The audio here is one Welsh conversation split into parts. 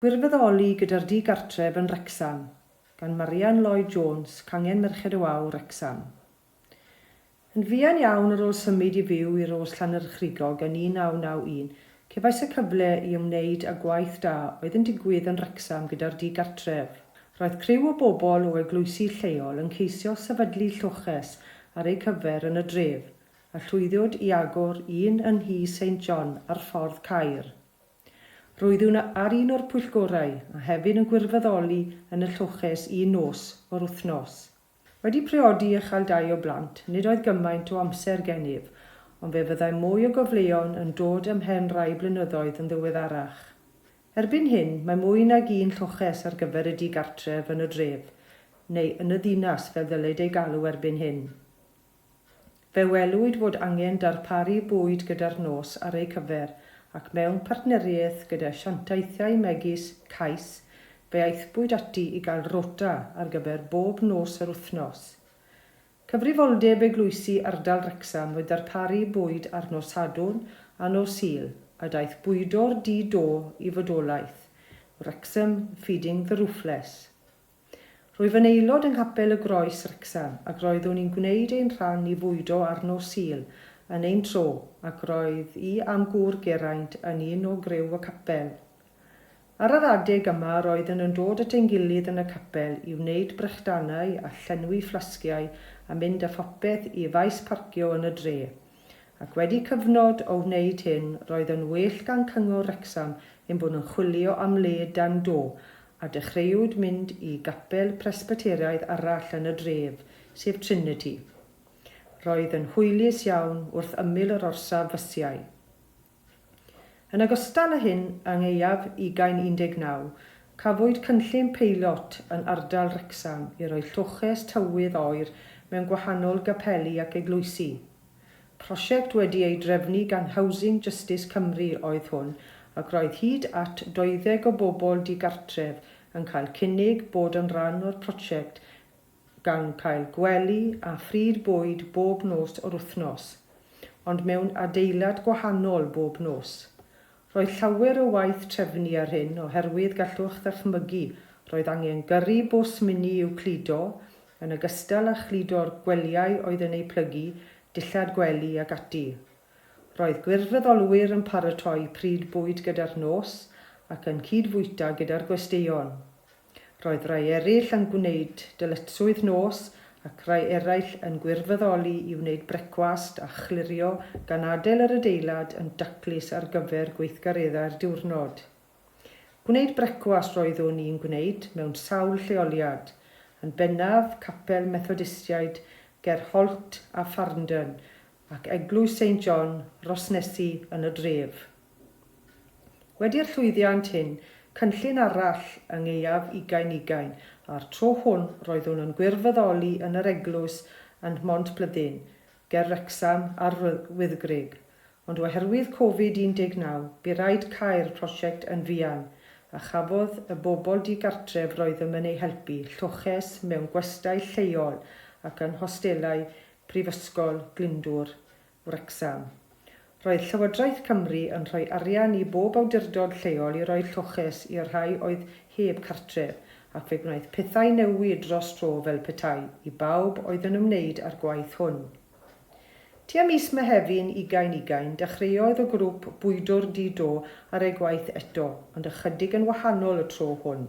Gwirfoddoli gyda'r Di-gartref yn Wrecsam, gan Marian Lloyd Jones, Cangen Merched y Wawr, Wrecsam. Yn fuan iawn ar ôl symud i fyw i Rhos Llanerchrugog yn 1991, cefais y cyfle i ymwneud â gwaith da oedd yn digwydd yn Wrecsam gyda'r Di-gartref. Roedd criw o bobl o eglwysi lleol yn ceisio sefydlu lloches ar eu cyfer yn y dref, a llwyddwyd i agor un yn Nhŷ Saint John ar Ffordd Caer. Roeddwn ar un o'r pwyllgorau, a hefyd yn gwirfoddoli yn y lloches un nos o'r wythnos. Wedi priodi a chael dau o blant, nid oedd gymaint o amser gennyf, ond fe fyddai mwy o gyfleon yn dod ymhen rhai blynyddoedd yn ddiweddarach. Erbyn hyn, mae mwy nag un lloches ar gyfer y di-gartref yn y dref, neu yn y ddinas fel ddylid ei galw erbyn hyn. Fe welwyd fod angen darparu bwyd gyda'r nos ar eu cyfer ac mewn partneriaeth gyda asiantaethau megis Cais, fe aethpwyd ati i gael rota ar gyfer bob nos yr wythnos. Cyfrifoldeb eglwysi ardal Wrecsam oedd darparu bwyd ar nos Sadwrn a nos Sul, a daeth bwydo'r di-do i fodolaeth, Wrexham Feeding the Roofless. Rwyf yn aelod yng Nghapel y Groes, Wrecsam, ac roeddwn i'n gwneud ein rhan i fwydo ar nos Sul yn ein tro, ac roedd i a'm gŵr Geraint yn un o griw y capel. Ar yr adeg yma roeddwn yn dod at ein gilydd yn y capel i wneud brechdanau a llenwi fflasgiau a mynd â phopeth i faes parcio yn y dre. Ac wedi cyfnod o wneud hyn roedd yn well gan Cyngor Wrecsam ein bod yn chwilio am le dan do a dechreuwyd mynd i gapel Presbyteraidd arall yn y dref, sef Trinity. Roedd yn hwylus iawn wrth ymyl yr orsaf fysiau. Yn ogystal â hyn, yng ngaeaf 2019, cafwyd cynllun peilot yn ardal Wrecsam i roi lloches tywydd oer mewn gwahanol gapeli ac eglwysi. Prosiect wedi ei drefnu gan Housing Justice Cymru oedd hwn ac roedd hyd at deuddeg o bobl di-gartref yn cael cynnig bod yn rhan o'r prosiect gan cael gwely a phryd bwyd bob nos o'r wythnos, ond mewn adeilad gwahanol bob nos. Roedd llawer o waith trefnu ar hyn oherwydd gallwch ddychmygu, roedd angen gyrru bws mini i'w cludo, yn ogystal â chludo'r gwelyau oedd yn eu plygu, dillad gwely ac ati. Roedd gwirfoddolwyr yn paratoi pryd bwyd gyda'r nos ac yn cyd-fwyta gyda'r gwesteion. Roedd rhai eraill yn gwneud dyletswydd nos ac rhai eraill yn gwirfoddoli i wneud brecwast a chlirio gan adael yr adeilad yn daclus ar gyfer gweithgareddau'r diwrnod. Gwneud brecwast roeddwn i'n gwneud mewn sawl lleoliad, yn bennaf Capel Methodistiaid ger Holt a Farndon ac Eglwys Saint John, Rhosnesi yn y dref. Wedi'r llwyddiant hyn, cynllun arall yng ngaeaf ugain ugain, a'r tro hwn roeddwn yn gwirfoddoli yn yr eglwys yn Mhontblyddyn, ger Wrecsam a'r Wyddgrug. Ond oherwydd Covid 19, bu raid cau'r prosiect yn fuan, a chafodd y bobl di-gartref roeddem yn eu helpu lloches mewn gwestai lleol ac yn hostelau Prifysgol Glyndŵr Wrecsam. Roedd Llywodraeth Cymru yn rhoi arian i bob awdurdod lleol i roi lloches i'r rhai oedd heb cartref, ac fe gwnaeth pethau newid dros dro fel petai, i bawb oedd yn ymwneud â'r gwaith hwn. Tua mis Mehefin ugain ugain, dechreuodd y grwp Bwydwr Di-do ar eu gwaith eto, ond ychydig yn wahanol y tro hwn.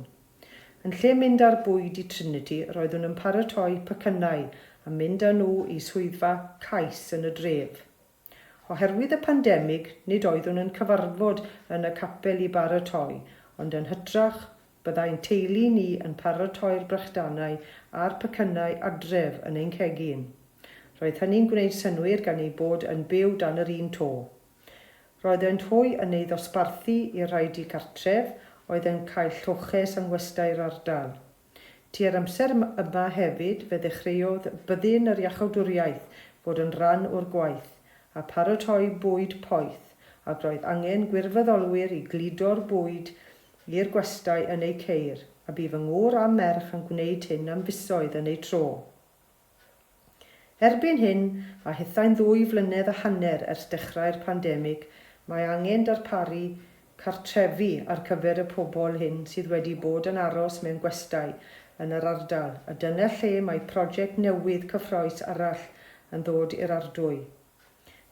Yn lle mynd â'r bwyd i Trinity, roeddwn yn paratoi pecynnau a mynd â nhw i swyddfa Cais yn y dref. Oherwydd y pandemig, nid oeddwn yn cyfarfod yn y capel i baratoi, ond yn hytrach, byddai'n teulu ni yn paratoi'r brechdanau a'r pecynnau adref yn ein cegin. Roedd hynny'n gwneud synnwyr gan eu bod yn byw dan yr un to. Roeddent hwy yn ei ddosbarthu i'r rhai digartref oedd yn cael lloches yng ngwestai'r ardal. Tua'r amser yma hefyd fe ddechreuodd Byddin yr Iachawdwriaeth fod yn rhan o'r gwaith, a pharatoi bwyd poeth, ac roedd angen gwirfoddolwyr i gludo'r bwyd i'r gwestai yn eu ceir, a bu fy ngŵr a'm merch yn gwneud hyn am fisoedd yn eu tro. Erbyn hyn, a hithau'n ddwy flynedd a hanner ers dechrau'r pandemig, mae angen darparu cartrefi ar cyfer y pobl hyn sydd wedi bod yn aros mewn gwestai yn yr ardal, a dyna lle mae prosiect newydd cyffrous arall yn ddod i'r ardwy.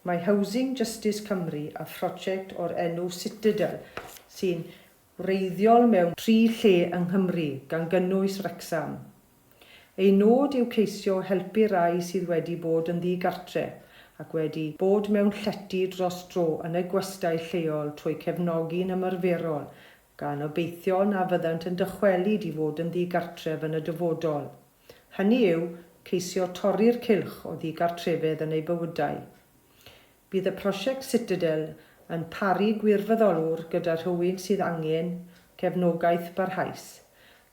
Mae Housing Justice Cymru a phrosiect o'r enw Citadel sy'n wreiddiol mewn tri lle yng Nghymru, gan gynnwys Wrecsam. Ei nod yw ceisio helpu'r rhai sydd wedi bod yn ddi-gartre ac wedi bod mewn llety dros dro yn y gwestai lleol trwy cefnogi'n ymarferol, gan obeithio na fyddant yn dychwelyd i fod yn ddi-gartref yn y dyfodol. Hynny yw, ceisio torri'r cylch o ddigartrefedd yn eu bywydau. Bydd y prosiect Citadel yn paru gwirfoddolwr gyda rhywun sydd angen cefnogaeth barhaus.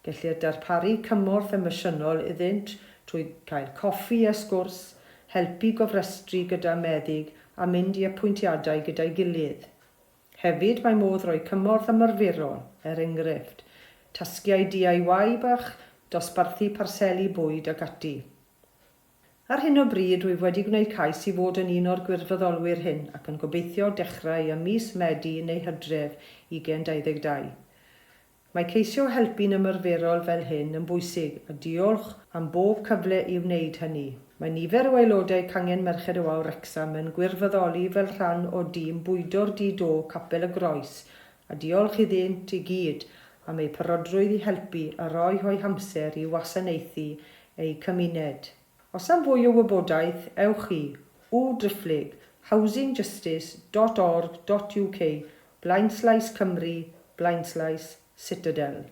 Gellir darparu cymorth emosiynol iddynt trwy gael coffi a sgwrs, helpu gofrestru gyda meddyg a mynd i apwyntiadau gyda'i gilydd. Hefyd mae modd rhoi cymorth ymarferol, er enghraifft, tasgiau DIY bach, dosbarthu parseli bwyd ac ati. Ar hyn o bryd rwyf wedi gwneud cais i fod yn un o'r gwirfoddolwyr hyn ac yn gobeithio dechrau ym mis Medi neu Hydref 2022. Mae ceisio helpu'n ymarferol fel hyn yn bwysig a diolch am bob cyfle i wneud hynny. Mae nifer o aelodau Cangen Merched y Wawr Wrecsam yn gwirfoddoli fel rhan o dîm Bwydo'r Di-do Capel y Groes a diolch iddynt i gyd am eu parodrwydd i helpu a rhoi o'u hamser i wasanaethu eu cymuned. Os am fwy o wybodaeth, ewch i, www housingjustice dot org dot uk blaenslaes Cymru blaenslaes Citadel.